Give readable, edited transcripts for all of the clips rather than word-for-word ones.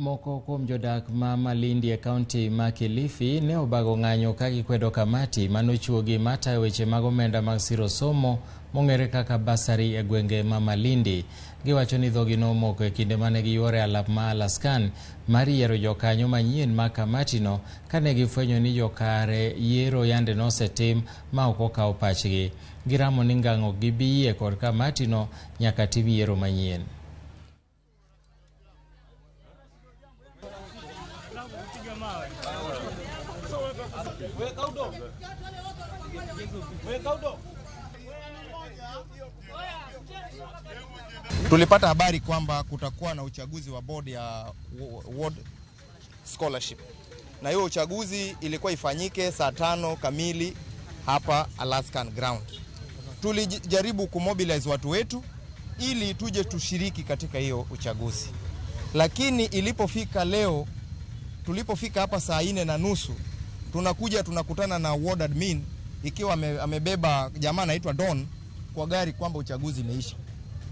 Moko kuom jodak ma Malindi e kaunti ma Kilifi ne obago ng'anyo ka gikwedo kamati manochuogi matayo weche mag omenda mag siro somo mong'ere kaka basari e gwenge ma Malindi. Giwacho ni dhogi nomoko e kinde mane giyuore alap ma Alaskan mar yiero jokanyo manyien mag kamatino kane gifwenyo ni jokare yiero yande nosetim ma ok okawo pachgi. Giramo ni ngang' ok gibi yie kod kamatino nyaka tim yiero manyien. Tulipata habari kwamba kutakuwa na uchaguzi wa board ya ward scholarship, na hiyo uchaguzi ilikuwa ifanyike saa 5 kamili hapa Alaskan ground. Tulijaribu kumobilize watu wetu ili tuje tushiriki katika hiyo uchaguzi, lakini ilipofika leo, tulipofika hapa saa 4:30 tunakuja tunakutana na ward admin ikiwa amebeba jamaa anaitwa Don kwa gari kwamba uchaguzi imeisha.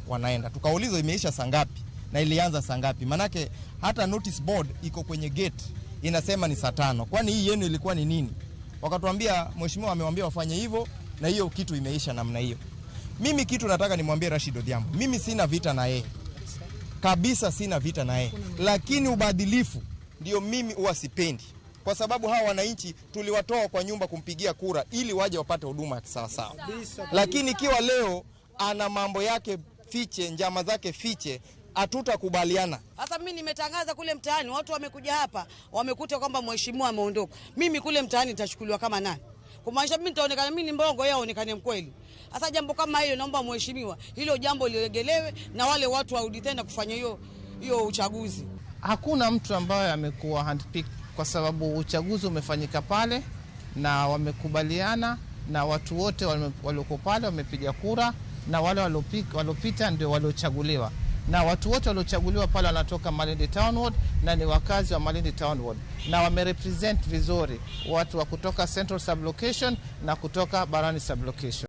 Wanaenda tukauliza imeisha saa ngapi na ilianza saa ngapi, manake hata notice board iko kwenye gate inasema ni saa 5. Kwani hii yenu ilikuwa ni nini? Wakatuambia mheshimiwa amewaambia wafanye hivyo na hiyo kitu imeisha namna hiyo. Mimi kitu nataka nimwambie Rashid Odhiambo, mimi sina vita na yeye kabisa, sina vita na yeye, lakini ubadilifu ndio mimi huwa sipendi, kwa sababu hawa wananchi tuliwatoa kwa nyumba kumpigia kura ili waje wapate huduma sawa sawa, lakini ikiwa leo ana mambo yake fiche, njama zake fiche, hatutakubaliana. Sasa mimi nimetangaza kule mtaani, watu wamekuja hapa wamekuta kwamba mheshimiwa ameondoka. Mimi kule mtaani nitachukuliwa kama nani? Kumaanisha mimi nitaonekana mimi ni mbongo, yeye aonekane mkweli. Sasa jambo kama hilo, naomba mheshimiwa hilo jambo liregelewe na wale watu warudi tena kufanya hiyo uchaguzi. Hakuna mtu ambaye amekuwa handpicked kwa sababu uchaguzi umefanyika pale na wamekubaliana na watu wote walioko pale wamepiga kura, na wale waliopita ndio waliochaguliwa, na watu wote waliochaguliwa pale wanatoka Malindi Town Ward na ni wakazi wa Malindi Town Ward, na wamerepresent vizuri watu wa kutoka Central Sublocation na kutoka Barani Sublocation.